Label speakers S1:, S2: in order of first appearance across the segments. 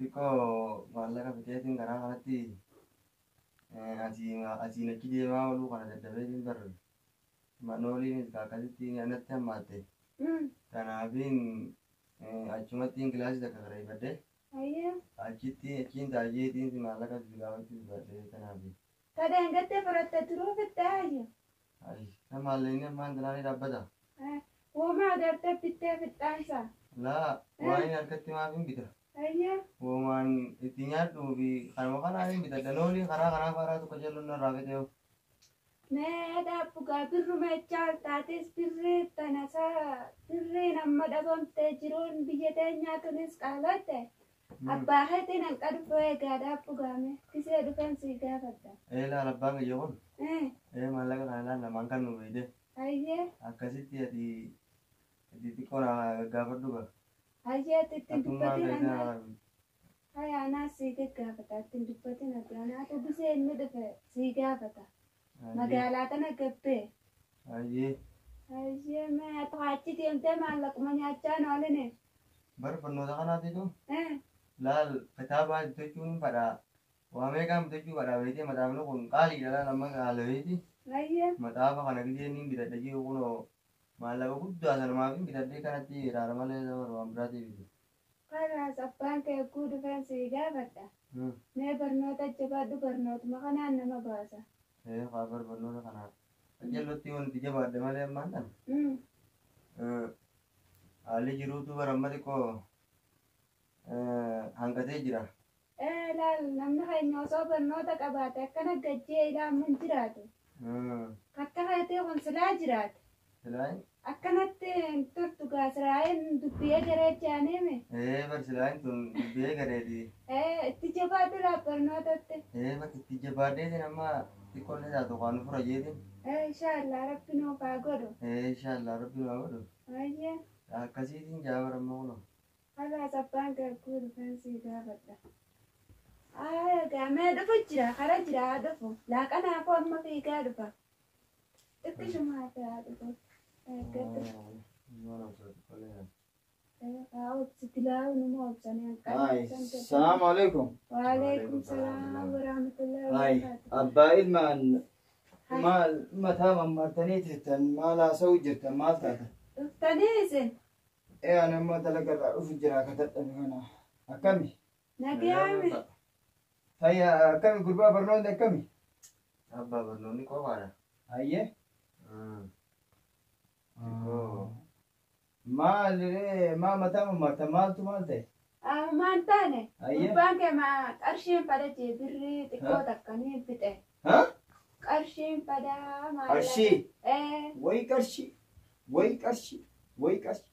S1: Xiqqoo maallaqa fixeetiin karaa kanatti asiin achi deemaa ooluu kana dadhabeetiin bar manooliinis akkasitti anatti hammaatte. Kanaafiin achumattiin kilaasii takka kireeffadhe.
S2: Hayyee.
S1: Achitti achiin taa'eetiin maallaqa si gaafachuu barbaadde tanaafi.
S2: Tadeen gattee fudhatte turuu fixxee hayyo.
S1: Ayi, maallaqni ammaan tanaa ni dhaabbata.
S2: Wooma agartee bittee fixxaansa.
S1: Laa, waan inni harkatti maaf hin bita.
S2: Hayyee.
S1: Woomaan itti nyaadhuu fi kanuma kanaan hin bitadha. Noolii karaa kanaa karaa tokko jalluun narraa fixee hoo.
S2: Mee dhaabbugaa birruma jechaa taates birrii tanasaa birriin amma dhabamtee jiruun biyya teenyaa tunis qaalotte. Abbaa keetiin hanqa dhufuu eegaa dhaabbugaa mee gisee dhufan sii gaafadha.
S1: Ee laal abbaan kiyya kun. Ee maallaqa kana laal namaan kan nu beeyte.
S2: Hayyee.
S1: Akkasitti ati itti xiqqoo na gaggaafadhu gaa.
S2: Hayyee ati ittiin
S1: Atummaan
S2: dubbatin
S1: keessa
S2: anaa.
S1: na
S2: Haya anaas sii gaggaafata ittiin dubbatin ati anaatu gisee inni dhufe sii gaafata. Magaalaa tana gabbee.
S1: Hayyee.
S2: Hayyee mee ati achi deemtee maallaquma nyaachaa hin ooline.
S1: Bar barnoota kanaatitu laal kitaabaa bitachuun hin fadhaa. Waa meeqaan bitachuu fadhaa beektee maxaafni kun qaaliidha laal amma qaalaweeti.
S2: Hayyee.
S1: Maxaafa kana gisee inni bitadha jiru kunoo maallaqa guddaa sanumaaf hin bitadhee kanatti hiraara malee waan biraatiif miti.
S2: Kalaas abbaan kee egguu dhufeen sii gaafadha. Mee barnoota jabaadhu barnootuma kanaan nama baasa.
S1: Ee haa bar barnoota kana qajeellotti yoon itti jabaadhe malee ammaan tana. Haalli jiruutu bara amma xiqqoo hanqatee jira.
S2: Ee laal namni keenya osoo barnoota qabaate akkana gajjee ilaamu hin jiraatu. Akka keetii kun silaa jiraate.
S1: Silaayin?
S2: Akkanatti hin turtu gaa siraayeen dubbii egeree jaaniimi.
S1: Ee bar silaayin tun dubbii egereeti.
S2: Ee itti jabaadhu laal barnootatti.
S1: Ee bar itti jabaadheetiin amma xiqqoollee taatu waan nu fura jeetiin.
S2: Ee inshaallah rabbi nuuf haa godhu.
S1: Ee inshaallah rabbi nu haa godhu.
S2: Hayyee.
S1: Akkasiitiin jaa bar amma kunoo.
S2: Kalaas abbaan kee egguu dhufeen sii gaafadha. Haa egaa mee dhufu jira kara jira haa dhufu. Laaqanaafuu amma fiigaa dhufa. Xiqqishuma hafe haa dhufu. Eeggadhu. Haa obsi dilaa'u numa obsanii
S3: Hai,
S2: hanqanii.
S3: salaamu alaikum.
S2: Waalaikum salaam warahmatullahi
S3: Hai,
S2: wabarakatuh.
S3: abbaa ilmaan maal mataa mammartanii jirtan maal haasa'uu jirtan maal taatan?
S2: Dhuftanii isin
S3: Ee ani amma dalaga irraa dhufu jira ka dadhabe kana. Akkami?
S2: nagayaame.
S3: Fayya akkami gurbaa barnoonni akkami?
S1: Abbaa barnoonni qofaadha.
S3: Hayyee.
S1: Xiqqoo.
S3: Maal ree maa mataa mammartan maaltu maal ta'e?
S2: Maan taane
S3: Hayyee.
S2: gurbaan kee maa qarshiin fadha jee birrii xiqqoo takka ni fixe.
S3: Ha?
S2: Qarshiin fadhaa maallaqa.
S3: Qarshii.
S2: Ee
S3: Wayi qarshii. Wayi qarshii. Wayi qarshii.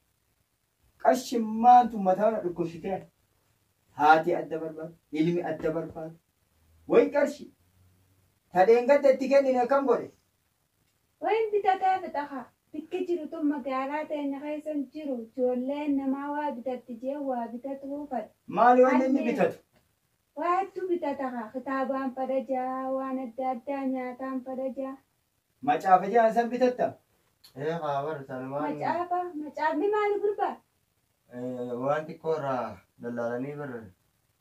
S3: Qarshii maantu mataa na dhukkubsitee? Haati adda barbaadu, ilmi adda barbaadu. Wayi qarshii. Tadheen gadda itti kennine akkam godhe?
S2: Wayin bitatee fixa haa. Bikki jiru tun magaalaa teenya keessa hin jiru. Ijoolleen namaa waa bitatti jee waa bitatuu fadha.
S3: Maali wanni inni bitatu?
S2: Waa hedduu bitata haa. Kitaabaan fadha jaa, waan adda addaa nyaataan fadha jaa.
S3: Macaafa jaan san bitatta?
S1: Ee haa bar sanumaan
S2: Macaafa, macaafni maali gurbaa?
S1: waan xiqqoo irraa dallaalanii bar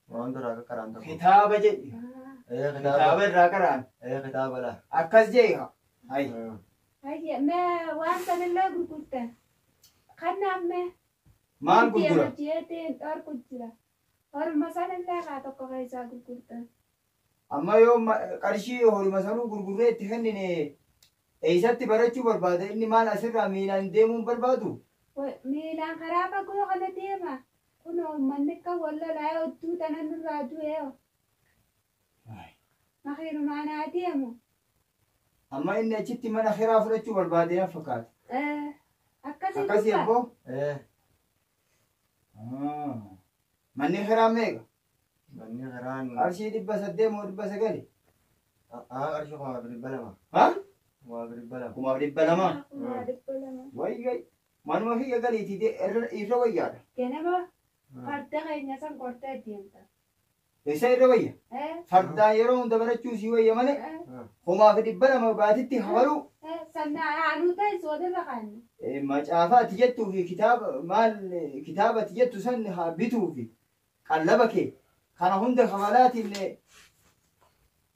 S1: waan irraa qaqqaraan tokko.
S3: Kitaaba jedhi.
S1: Ee
S3: Kitaaba
S1: kitaaba.
S3: irraa qaraan.
S1: Ee kitaaba laa.
S3: Akkas jee haa. Hayi.
S2: Hayyee mee waan sanillee gurgurtan. Kanaaf mee.
S3: Maal gurgura?
S2: Jeetiin dhorku jira. Horma sanillee haa tokko keessaa gurgurtan.
S3: Amma yoo qarshii horima sanuu gurgurree itti kennine eessatti barachuu barbaada inni maal asirraa miilaan deemuun barbaadu?
S2: Miilaan karaa fagoo kana deema. Kunoo uummanni akka wal lolaa odduu tana nurraa du'ee. Makiinumaan haa deemu.
S3: Amma inni achitti mana kiraa fudhachuu barbaade na fakkaata.
S2: Akkasii
S3: Akkasii
S2: gurbaa.
S3: abboo?
S1: Ee
S3: Manni kiraa meeqa?
S1: manni kiraan
S3: Qarshii 800 moo 900?
S1: haa qarshii 2,200.
S3: Ha?
S1: 2,200.
S3: 2,200.
S2: 2,200.
S3: Wayi wayi. Manuma kiyya galiitii irra wayyaadha.
S2: Ganama farda keenya san kortee deemta.
S3: Isa irra wayya. Fardaan yeroo hunda barachuu sii wayya malee 2,200 baatitti hafaruu
S2: Sannaa aanuu ta'e soodama kaanne.
S3: Macaafa ati jettuu fi kitaaba maal kitaaba ati jettu san haa bituu fi qallaba kee. Kana hunda kafalaatillee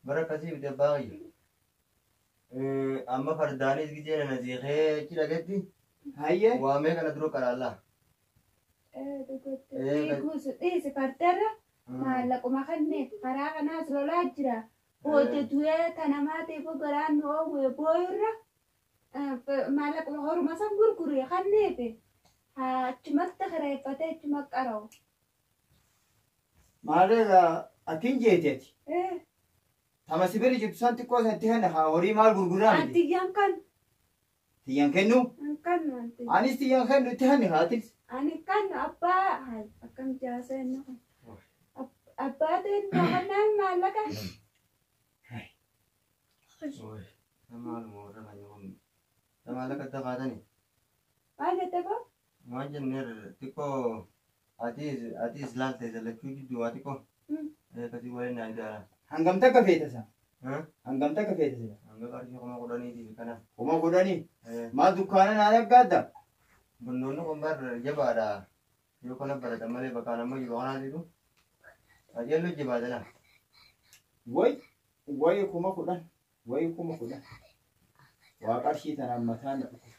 S1: Bara akkasii miti abbaa kiyya. Amma fardaanis gijee nana siikee achi dhagetti
S3: hayyee
S1: waamee kana dura qaraallaa.
S2: Fiiguus dhiisi fardarra maallaquma kanneef karaa kanaas lolaa jira. Booda du'ee tanamaatiif garaan nu oowwee booyurra maallaquma horuma san gurgure kanneef achumatti kireeffatee achuma qara'u.
S3: Maalirraa atiin jeeteeti. Tama si bira jirtu san xiqqoo san itti kenna haa horii maal gurguraa miti.
S2: Antiyyaan kan
S3: Tiyyan kennu.
S2: kan anti.
S3: Anis tiyyan kennu itti kenni haatis.
S2: Ani kan abbaa akkam jaasa inni kun. Abbaa ta'e kannaan maallaqa.
S1: Maaluma warra kan kun maallaqa adda kaatani.
S2: Maal jette koo?
S1: Waan jenneer xiqqoo atiis laalte jallachuu jidduu waa xiqqoo. Akkasii waliin naa ijaara.
S3: Hangam takka feeta isa? Hangam takka feeta isa?
S1: Hanga qarshii 10,000tiif kana.
S3: 10,000? Maal dukkaana naa dhaggaadda?
S1: Bunnoonni kun bar jabaadha. Yoo kana baratan malee bakka nama jiru kanaatiitu. Qajeellu jabaadha laa.
S3: Way way 10,000 way 10,000. Waa qarshii tanaan mataan na dhufu.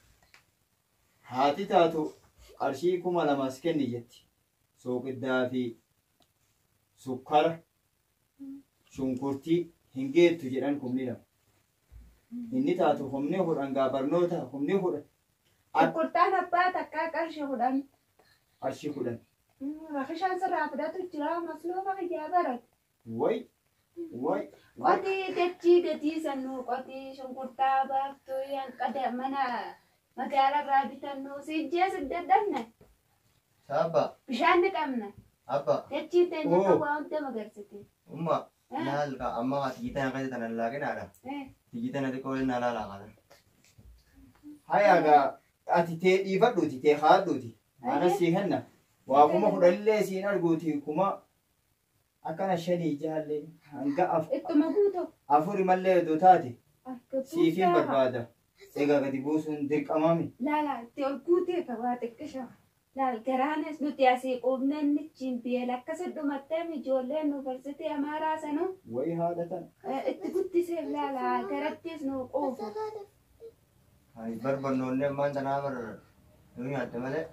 S3: Haati taatu qarshii 2,000 kenni jetti. Sooqiddaa fi sukkara shunkurtii hin geettu jedhan 2,000. Inni taatu 10,000 gaa barnoota 10,000.
S2: Shunkurtaan abbaa takkaa qarshii 10.
S3: Qarshii 10.
S2: Rakishaan sirraa fudhatu jira masluufa kiyyaa barate.
S3: Way way.
S2: Qotii dachii gatii sannuu qotii shunkurtaa baaftuu hanqada mana magaalarraa bitannu siin jees hin dadhabne.
S1: Saabba.
S2: Bishaan ni qabna.
S1: Abba.
S2: Dachii teenya kan waa hunda magarsite.
S1: Umma. Laal ka amma tiyyitan akka tana laaqinaadha. Tiyyitan xiqqoo waliin naa laalaa kana.
S3: Haya gaa ati tee dhiifadhuuti tee haadhuuti. Anas sii kenna. Waa 10,000llee siin arguuti kuma akkana shanii jaallee hanga
S2: Ittuma guutuu.
S3: afuri mallee iddoo taate siifiin barbaada. Egaa gadi buusuun dirqamaami.
S2: Laala itti ol guutee ka waa xiqqisha. Laal garaanis nuti asii quubneen nichiin biyyeel akkasi dhumattee ijoolleen yuunivarsiitii Amaaraa sanuu
S3: Wayi haadha tana.
S2: Itti guddiseef laala garattis nu quufu.
S1: Bar barnoonni ammaan tanaa bar nu nyaatte malee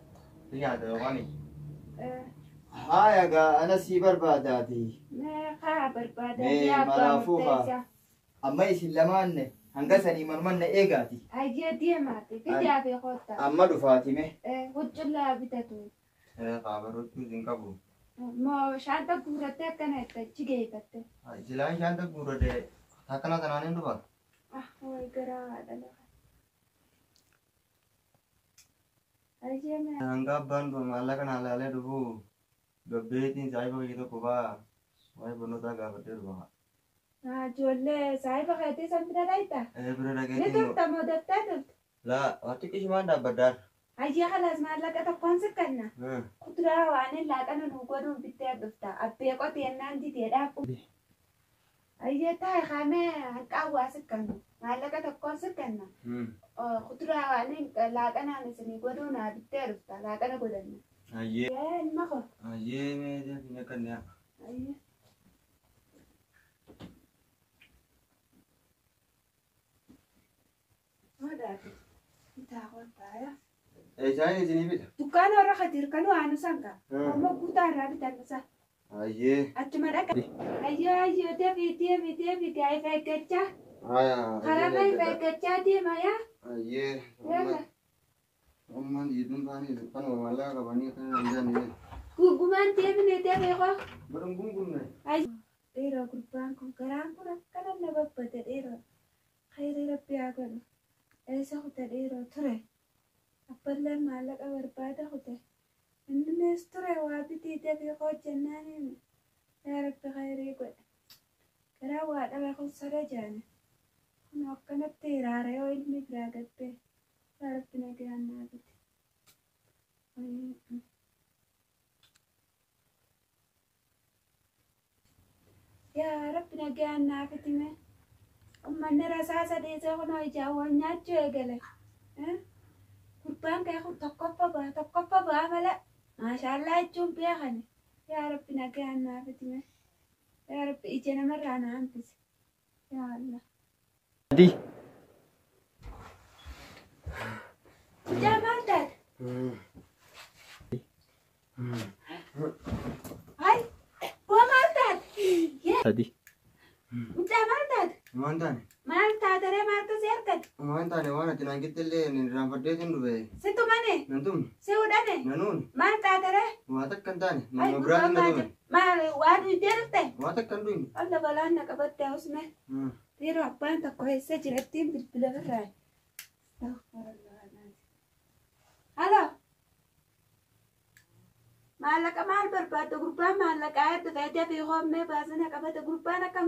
S1: ni nyaata yookaan.
S3: Haya gaa ana sii barbaadaati.
S2: Haa barbaada.
S3: Mee maraafuu haa. Amma isin lamaanne hanga sanii manumanna eegaati.
S2: Hayyee deemaati fidaa fi kotta.
S3: Amma dhufaati mee.
S2: Huccullaa bitatu.
S1: Qaabaruutu hin qabu.
S2: Moo shaanta guurrattee akkana itti achi geeffatte.
S1: Silaan shaanta guurrate akkana tanaan hin dhufa.
S2: Ah wayi garaa haadha lafa. Hayyee mee.
S1: Hanga abbaan maallaqa naa laalee dhufu gabbeetiin saayiba kiyya tokko faa waa'ee barnootaa gaafadhee dhufa.
S2: Ijoollee saayiba keetii san bira dhayita?
S1: Bira
S2: Ni
S1: dhageetiin.
S2: turta moo daftee turta?
S1: Laa waa xiqqishumaan dhaabbaddaar.
S2: Hayyee kalaas maallaqa tokkoon si kenna. Kuduraa waan laaqana nu godhuun bittee dhufta. Abbee qotee ennaan didee dhaabu. Hayyee taa'e kaamee hanqaawwaa si kenna. Maallaqa tokkoon si kenna. Kuduraa waan laaqanaan isinii godhuu naa bittee dhufta. Laaqana godhanna.
S1: Hayyee.
S2: Yee ilma koo.
S1: Hayyee mee deebiin akka inni haa.
S2: Hayyee. Madaati. Bitaa qophaa'aa.
S1: Isaan isinii bita.
S2: Dukkaana warra Khadiir kan waan isaan qaba. Amma guutaa irraa bitan isa.
S1: Hayyee.
S2: Achuma dhaqa. Hayyoo hayyoo deebi deebi deebi gaafa eeggachaa. Karaa gaafa eeggachaa deema yaa.
S1: Hayyee.
S2: Yalla.
S1: Ummaan jiidhuun taanii kanuma maallaqa qabanii kan hin dandeenye.
S2: Gugumaan deemne deemee koo.
S1: Badhuun gungumne.
S2: Dheeroo gurbaan kun garaan kun akkana na babbade dheeroo. Khayrii rabbi haa godhu. Eessa kute dheeroo ture. Abballeen maallaqa barbaada kute. Inninis ture waa bitii dafii koo jennaaniin. Yaa rabbi khayrii godhe. Garaa waa dhabe kun sada jaane. Kun akkanatti hiraara yoo ilmi biraa gabbee. Yaa rabbi nagaan naa biti. Yaa rabbi nagaan naa bitime. Uummanni rasaasa dhiisee kunoo ijaawwan nyaachuu eegale. Gurbaan kee kun tokkoffaa ba'a malee. Maashaallaa jechuun beekani. Yaa rabbi nagaan naa bitime. Rabbi ija namarraa na hambise. Yaa Allah.
S3: Adi.
S2: Mucaa maal taate? Hai, bu'aa maal taate?
S3: Sadi.
S2: Mucaa maal taate?
S1: Waan taane.
S2: Maal taate ree maaltu si argate?
S1: Waan taane waan ati naan jette illee irraanfadheetiin dhufe.
S2: Si tumane?
S1: Nan tumne.
S2: Si hudhane?
S1: Nan uune.
S2: Maal taate ree?
S1: Waa takka hin taane.
S2: Ai,
S1: Nama biraatiin na tume.
S2: Maal waan dhuydee dhufte?
S1: Waa takka hin dhuyne.
S2: Alla balaan na qabatte usme. Yeroo abbaan tokko eessa jirattiin bilbila birraa. Halo. Maallaqa maal barbaadda gurbaan maallaqaa hedduu fayyadaa fi hoomee baasana qabata gurbaan akka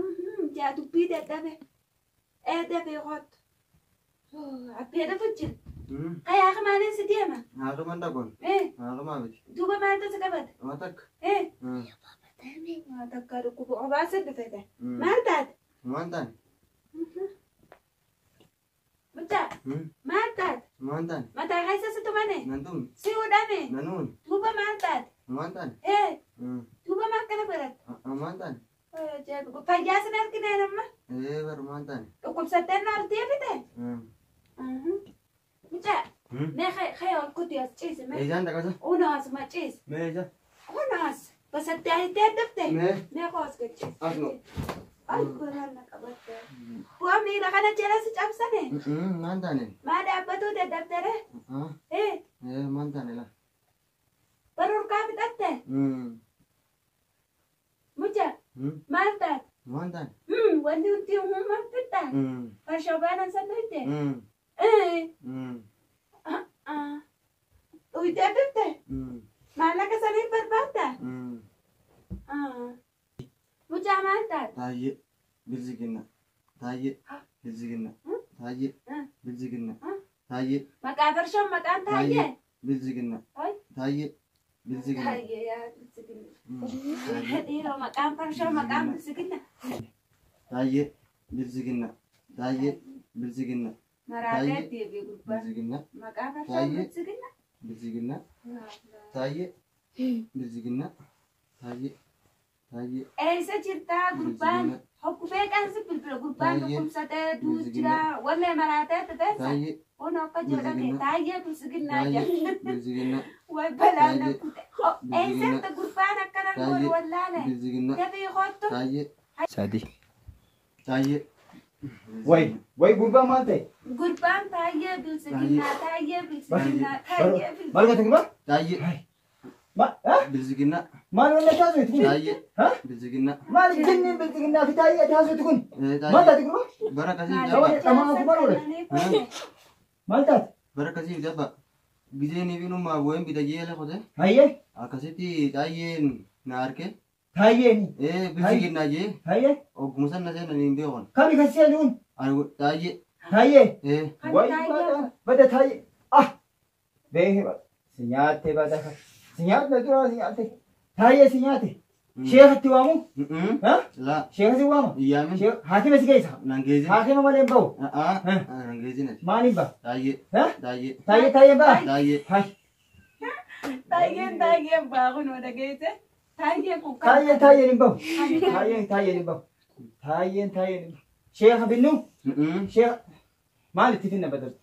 S2: jaa dubbii dadhabe. Eedda fi hoottu. Abbee dhufu jira. Kayaa maaliin si deema?
S1: Haadhumaan dhagoon. Haadhumaa miti.
S2: Duuba maaltu si qabata?
S1: Waa takka.
S2: Waa takka dhukkuba obaasa dhufete. Maal taate?
S1: Waan taane.
S2: Mucaa maal taate?
S1: Waan taane.
S2: Mataa keessa si tumane?
S1: Nan tumne.
S2: Si hudhame?
S1: Nan uune.
S2: Duuba maal taate?
S1: Waan taane.
S2: Duuba maal kana baratte?
S1: Waan taane.
S2: Fayyaa sin argineen amma?
S1: Bar waan taane.
S2: Dhukkubsattee na argitee fite? Mucaa mee kee ol kuti as ciisi mee.
S1: Eesaan dhaqasa?
S2: Unoo asuma ciisi.
S1: Mee eessa?
S2: Unoo as. Basattee ayittee dhufte?
S1: Mee?
S2: Mee koo as gachiisi.
S1: Asuma.
S2: Ay balaan na qabatte. Bu'aa miila kana jala si cabsane?
S1: Maan taane?
S2: Maa dhaabbatuu dadhabdere?
S1: Maan taane laa?
S2: Barurkaa fixatte? Mucaa maal taate?
S1: Waan taane.
S2: Wanti hundi uumamaan fixaa? Farshoo baanan san dhuyte? Dhuytee dhufte? Maallaqa saniif barbaaddaa? Mucaa maal taate?
S1: Taayyee bilziginna. Taayyee bilziginna. Taayyee bilziginna. Taayyee.
S2: Maqaa farshoon maqaan taayyee?
S1: Bilziginna. Taayyee bilziginna.
S2: Taayyee yaa bilziginna. Dhiiroo maqaan farshoo maqaan bilziginna.
S1: Taayyee bilziginna. Taayyee bilziginna.
S2: Maraatee deebi'e gurbaan.
S1: Bilziginna.
S2: Maqaa farshoon bilziginna.
S1: Bilziginna. Taayyee bilziginna. Taayyee. Taayyee.
S2: Eessa jirtaa gurbaan? Hokkufee qaansi bilbila gurbaan dhukkubsatee du'u jira. Wallee maraatee dhufeessa.
S1: Taayyee.
S2: Kun akka jedhame taayyee bilziginnaa jedha.
S1: Bilziginna.
S2: Way balaan na kute. Eessatti gurbaan akkana godhu wallaale.
S1: Bilziginna.
S2: Dafii kottu.
S1: Taayyee.
S3: Sadi.
S1: Taayyee.
S3: Way way gurbaan maal ta'e?
S2: Gurbaan taayyee bilziginnaa taayyee bilziginnaa taayyee bilziginnaa.
S3: Maal goota gurbaa?
S1: Taayyee.
S3: Ma
S1: Bilziginna.
S3: maal wanna taasisu kun?
S1: Taayyee. Bilziginna.
S3: Maal jinniin bilziginnaa fi taayyee taasisu kun? Maal taate gurbaa?
S1: Bara akkasii
S3: Sababa
S1: jabba.
S3: dhamaa kuma oole. Maal taate?
S1: Bara akkasii jabba. Gizeen ifinummaa bu'een bita jeela qote.
S3: Hayyee
S1: Akkasitti taayyeen na arke.
S3: taayyeeni.
S1: Bilziginnaa jee.
S3: Hayyee
S1: Ogguma san na seenan hin beekon.
S3: kami kan seenu kun?
S1: Ani taayyee.
S3: Taayyee.
S2: Kan
S3: Way
S2: taayyee.
S3: bada taayyee. Ah beekee bada. Si nyaatte bada. Si nyaatte dura si nyaatte. Taayyee si nyaatte. Sheekatti waamu? Ha?
S1: Laa.
S3: Sheeka si waama?
S1: Iyyaamin.
S3: Haakima si geessa?
S1: Nan geessin.
S3: Haakima malee hin bahu.
S1: Nan geessin ati.
S3: Maaliin baha?
S1: Taayyee.
S3: Ha?
S1: Taayyee.
S3: Taayyee taayyeen baha?
S1: Taayyee.
S3: Hay.
S2: Taayyeen taayyeen baa kun dhageesse. Taayyeen kun kan.
S3: Taayyeen taayyeen hin bahu. Taayyeen taayyeen hin bahu. Taayyeen taayyeen hin bahu. Sheeka finnu? Sheeka maal itti finna badal?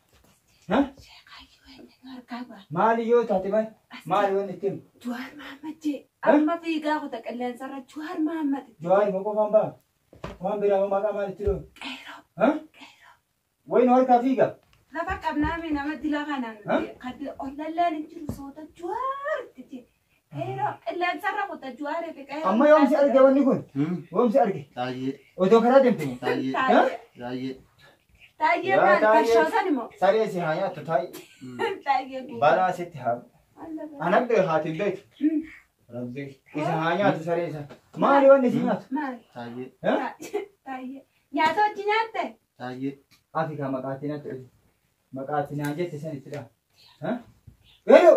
S3: Ha?
S2: Sheekayyoo inni nu harkaa ba'a.
S3: Maali yoo taate maal? Maali wanni itti himu?
S2: Jawaar Mahammad jee. Amma fiigaa kuta qilleensarra Jawaar Mahammad.
S3: Jawaari moo qofaan baha? Waan biraa moo maqaa maal itti dhoofu?
S2: Qeeroo.
S3: Ha? Wayi nu harkaa fiiga?
S2: Lafa qabnaa mi nama dila kanaan ollalleen hin jiru soota Jawaar itti jee. Qeeroo qilleensarra kuta Jawaarii fi qeeroo.
S3: Amma yoom si arge wanni kun? Yoom si arge?
S1: Taayyee.
S3: Otoo karaa deemte moo?
S1: Taayyee.
S2: Taayyee.
S1: Taayyee.
S2: Taayyee
S3: Yaa
S2: maal
S3: taayyee.
S2: farshoo san immoo?
S3: Saree si haa nyaattu taayyee.
S2: Taayyee kun.
S3: Balaa sitti haa. Anabbe haatiin beektu. Rabbi isa haa nyaatu saree isa. Maali wanni si nyaatu?
S2: Maal?
S1: Taayyee.
S3: Ha?
S2: Taayyee. Nyaata hojii nyaatte?
S1: Taayyee.
S3: Ati kaa maqaatiin natti dhufe. Maqaatiin naan jette san itti dha. Ha? Eeyyo!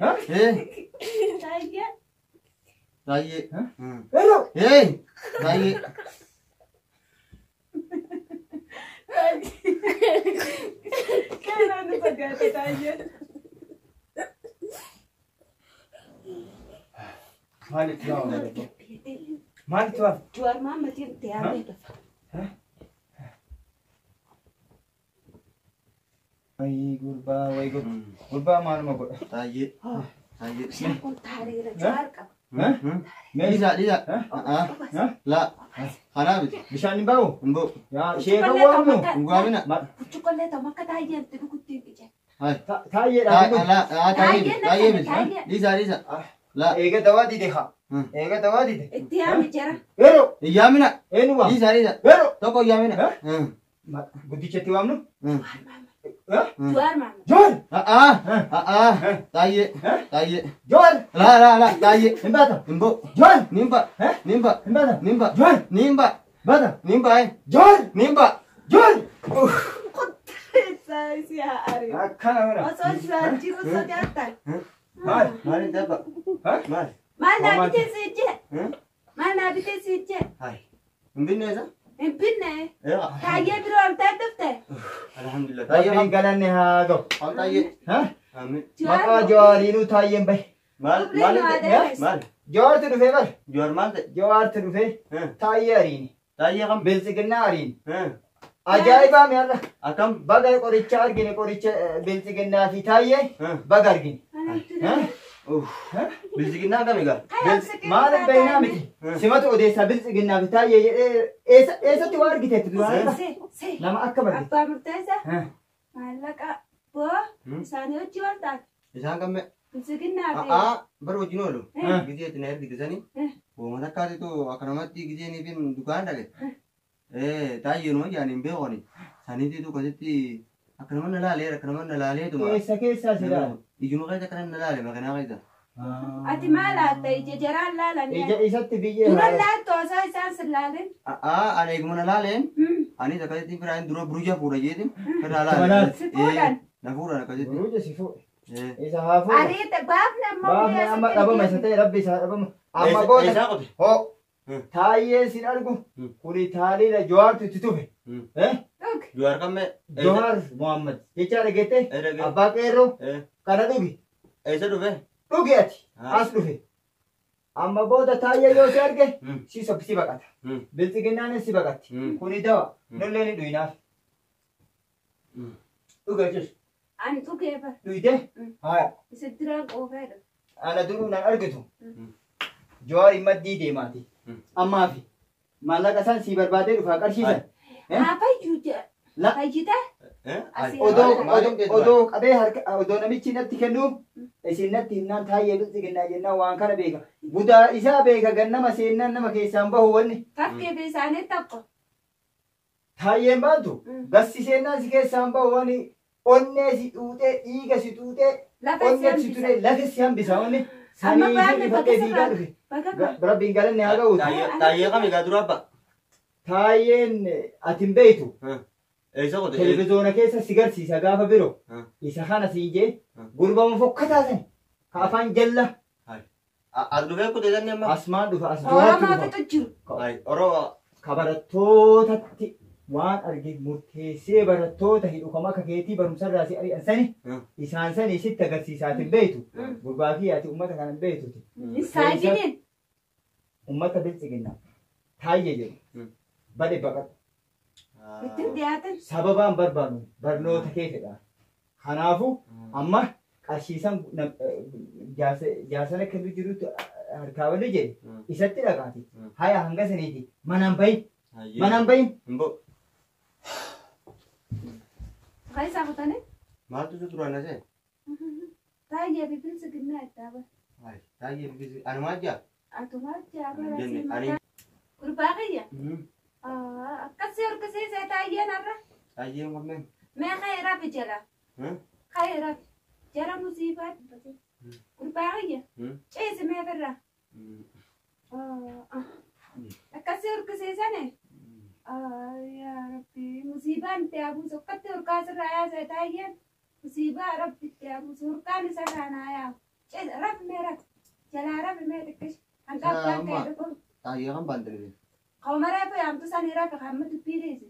S3: Ha?
S2: Taayyee.
S1: Taayyee.
S3: Ha? Eeyyo!
S1: Taayyee.
S2: Qeerroon nu fagaate taayyee.
S3: Maal itti waamama? Maalitti waaf?
S2: Jawaar Mahammadin itti yaamee dhufa.
S3: Wayi gurbaa, wayi gurbaa. Gurbaa maaluma godha?
S1: Taayyee. Taayyee.
S2: Bishaan kun taareera Jawaar qaba.
S3: Mee
S1: Dhiisaa dhiisaa. Laa. Kanaa miti.
S3: Bishaan hin bahu?
S1: Hin ba'u.
S3: Yaa sheeka waamnu.
S1: Hin waamina.
S2: Burcuqqollee ta'u akka taayyeen itti dhugutti hin ije.
S1: Hai.
S3: Taayyeedhaan.
S1: Laa taayyee miti. Taayyee miti. Dhiisaa dhiisaa. Laa.
S3: Eega dawaa dide haa. Eega dawaa dide.
S2: Itti yaami jara.
S3: Yeroo.
S1: Hin yaamina.
S3: Eenyu waam?
S1: Dhiisaa dhiisaa.
S3: Yeroo.
S1: Tokko hin yaamina.
S3: Guddichatti waamnu?
S2: Jawaar Mahammad. Jawaar Mahammad.
S3: Joor!
S1: Taayyee. Taayyee.
S3: Joor!
S1: Laa laa laa taayyee.
S3: Hin baata.
S1: Hin ba'u.
S3: Joor!
S1: Nimba. Nimba.
S3: Hin baata.
S1: Nimba.
S3: Joor!
S1: Nimba.
S3: Baata.
S1: Nimba.
S3: Joor!
S1: Nimba.
S3: Joor!
S2: Qotteessaa isii haa ari'u.
S3: Akkana mana.
S2: Osoo isaan jiru sodaatan.
S3: Maal?
S1: Maal hin dabba? Maal?
S2: Maal naa bitee si ije? Maal naa bitee si ije?
S1: Hai. Hin binne isa?
S2: Hin binne. Taayyee biroo amtee dhufte.
S1: Alhamdulillah.
S3: Rabbiin galanne haa ga'u.
S1: Am taayyee. Amiin.
S3: Maqaa Jawaariinuu taayyeen bahe.
S1: Maal? Maal? Maal?
S3: Jawaartu dhufee bar.
S1: Jawaar maal ta'e?
S3: Jawaartu dhufee taayyee ariini.
S1: Taayyee kam?
S3: Biltsiginnaa ariini. Ajaa'ibaa mi'arra.
S1: Akkam?
S3: Baga qoricha argine qoricha biltsiginnaa fi taayyee baga argine.
S1: Biltsiginnaa kam egaa?
S3: Maal beeknaa miti. Simatu odeessaa biltsiginnaa fi taayyee jedhee eessatti waa argiteetti duraan? Nama akka barate.
S2: Abbaa murteessaa maallaqa boo isaanii hojii wal taate.
S1: Isaan kam?
S2: Biltsiginnaa fi.
S1: Bar wajjin oolu. Gizee itti na ergite sanii. Wooma takkaatitu akkanumatti gizee fi dukaan dhaqe. Taayyee numa jaan hin beekoni. Saniititu akkasitti akkanuma na laaleera akkanuma na laaleetuma.
S3: Eessa keessaa si laale?
S1: Ijuma keessa akkana na laale makanaa keessa.
S2: Ati maal laatta ija jaraan laalanii?
S3: Ija isatti biyyee.
S2: Dura laaltu osoo isaan sin laalin.
S1: Ani eeguma na laaleen. Anis akkasitti firaan dura buruja fuudha jeetiin firraa laale.
S2: Si fuudhan.
S1: Na fuudhan akkasitti.
S3: Buruja si fuudhe. Isa haa fuudhan.
S2: Ariita baafne amma.
S3: Baafne amma dhabama isa ta'e rabbi isaa dhabama. Amma booda. Hoo. Taayyee sin argu kuni taaliidha Jawaartu itti tufe.
S1: Jawaar kammee?
S3: Jawaar Muhammad jecha dhageette abbaa qeerroo kana dhugi.
S1: Eessa dhufe?
S3: Dhugi ati as dhufe. Amma booda taayyee yoo si arge si si baqata. Biltsiginnaanis si baqatti. Kuni dawa nullee ni dhuyinaaf. Dhuga jechuudha.
S2: Ani dhugee bara.
S3: Dhuyitee? Haaya.
S2: Isa duraan qoofeedha.
S3: Ana duruu nan argitu. Jawaar maddii deemaati. Ammaa fi maallaqa isaan sii barbaadee dhufaa qarshiisan.
S2: Haa fayyuu jedha. Fayyita?
S3: Odoo qabee harka odoo namichi natti kennu isin natti himnaan taayyee biltsiginnaa jennaan waan kana beeka. Budaa isaa beeka gannama seennaan nama keessaan bahu wanni.
S2: Fakkii fi isaanii tokko.
S3: Taayyeen baantu gassi seennaan si keessaan bahu wanni onnee si xuuxee dhiiga si xuuxee onnee si xuuxee lafa si hambisa wanni.
S2: Amma baafne bakka
S3: sirraa. Rabbiin galanne haa ga'u.
S1: Taayyee kam egaa dura abba?
S3: Taayyeen ati hin beektu.
S1: Eessa qote?
S3: Televizoona keessa si garsiisa gaafa biroo. Isa kana siin jee gurbama fokkataa sani. Ka afaan jalla.
S1: As dhufee kutee sanni amma?
S3: Asmaan dhufa as Jawaartu dhufa.
S2: Oromootu jiru.
S1: Oromoo.
S3: Ka barattootatti waan arge murteessee barattoota hidhu kam akka keetii barumsarraa si ari'an sani isaan sani sitti agarsiisa ati hin beektu. Gurbaa fi ati uummata kana hin beektuti.
S2: Isaajiniin.
S3: Uummata biltsiginnaa taayyee jedhu bade baqatu.
S2: Ittiin dhiyaatan.
S3: Sababaan barbaadu barnoota kee fedha. Kanaafuu amma qarshiisan jaarsana kennu jirutti harkaa wali jedhe isatti dhaqaati. Haya hanga saniiti manaan bahin. Manaan bahin.
S2: Keessaa kutanii?
S1: Maaltu si duraan asee?
S2: Taayyee fi biltsiginnaa itti hafa.
S1: Taayyee fi biltsiginnaa. Anumaa jaa?
S2: Atumaa jaa bara siin. Gurbaa kiyya? Akkasii horkisiisee taayyeen har'a.
S1: Taayyeen kunneen.
S2: Mee ka'ee rafi jala. Ka'ee rafi. Jala musiibaa. Gurbaa kiyya. Ciisi mee firra. Akkasii horkisiisane. Yaa Rabbi musiibaan itti habuusu akkatti horkaa sirraa yaasee taayyeen musiibaa Rabbi itti habuusu horkaan isa kanaa yaa'u. Ciisi rafi mee rafi. Jalaa rafi mee xiqqishe. Hanqabbaan ka'ee dhufu.
S1: Taayyee kan baantanii.
S2: Qawmaree fi hamtu sanii rafi hamma dubbii dhiisi.